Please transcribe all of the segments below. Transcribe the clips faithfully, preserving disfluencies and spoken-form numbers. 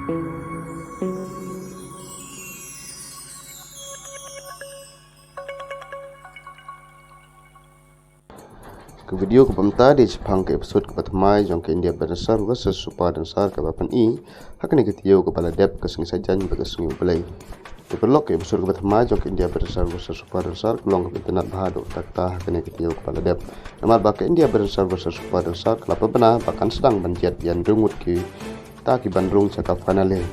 Ka video kaba mynta dei shaphang ka episode kaba thymmai jong ka India Bad Dancer versus Super Dancer kaba pyni ha kane ka taïew kaba la dep ka sngi Saitjaiñ bad ka sngi U Blei. Te paralok, ka episode kaba thymmai jong ka India Bad Dancer versus Super Dancer ka long kaba itynnad bha haduh katta katta ha kane ka taïew kaba la dep. Namar ba ka India Bad Dancer versus Super Dancer ka la pynbna ba kan sdang ban jied ïa hynriew ngut ki ta ki ban rung sha ka finale.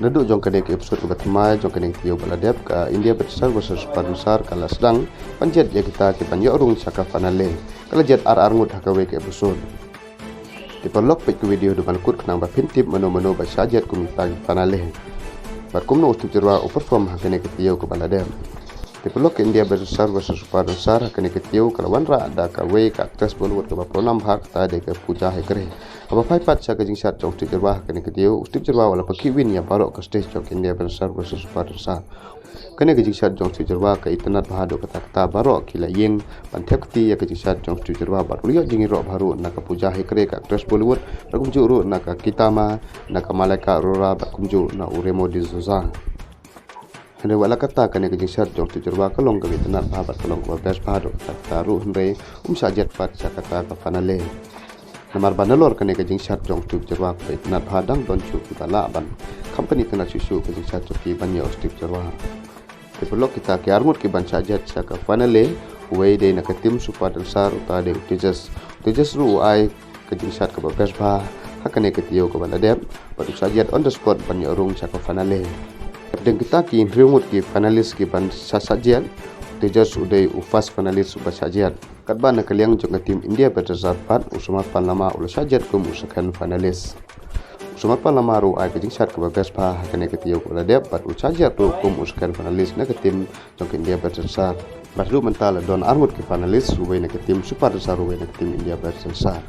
Naduh jong kane ka episode kaba thymmai jong kane ka taïew ba la dep, ka India Bad Dancer versus Super Dancer ka la sdang ban jied ïa kita ki ban ïoh rung sha ka finale. Ka la jied ar ar ngut ha kawei ka episode. Te paralok, peit ka video haduh ban kut khnang ba phin tip mano mano ba shah jied kum kita ki finale bad kumno u Steve Jyrwa u perform ha kane ka taïew kaba la dep. Te paralok, ka India Bad Dancer versus Super Dancer ha kane ka taïew ka la wanrah da kawei ka actress Bollywood kaba pro nam bha, kata dei ka Pooja Hegde. Haba phai pat sha ka jingshad jong u Steve Jyrwa ha kane ka taïew, u Steve Jyrwa u la pynkhih win ïa baroh ka stage jong ka India Bad Dancer versus Super Dancer. Kane ka jingshad jong u Steve Jyrwa ka itynnad bha haduh katta katta, baroh ki la ïeng ban thep kti ïa ka jingshad jong u Steve Jyrwa bad u la ïoh jingïaroh bha ruh na ka Pooja Hegde, ka actress Bollywood, bad kumjuh ruh na ka Kidama, na ka Malaika Arora bad kumjuh na u Remo D'Souza. Hynrei wat la katta, kane ka jingshad jong u Steve Jyrwa ka long kaba itynnad bha bad ka long kaba best bha haduh katta katta ruh, hynrei um shah jied pat sha kata ka finale. Namar ba nalor kane ka jingshad jong u Steve Jyrwa kaba itynnad bha, dang don shuh kiba lah ban kham pynitynnad shuh shuh ka jingshad jong ki ban ïa u Steve Jyrwa. Te paralok, kita ki ar ngut ki ban shah jied sha ka finale, uwei dei na ka team Super Dancer, uta dei u Tejas. U Tejas ruh u ai ka jingshad kaba best bha ha kane ka taïew kaba la dep bad u shah jied on the spot ban ïoh rung sha ka finale. Dang kita ki hynriew ngut ki finalist ki ban shah shah jied, u Tejas u dei u first finalist uba shah jied. Katba na ka liang jong ka team India Bad Dancer pat, u Samarpan Lama u la shah jied kum u second finalist. U Samarpan Lama ruh u ai ka jingshad kaba best bha ha kane ka taïew kaba la dep bad u shah jied ruh kum u second finalist na ka team jong ka India Bad Dancer. Bad haduh mynta la don ar ngut ki finalist, uwei na ka team Super Dancer, uwei na ka team India Bad Dancer.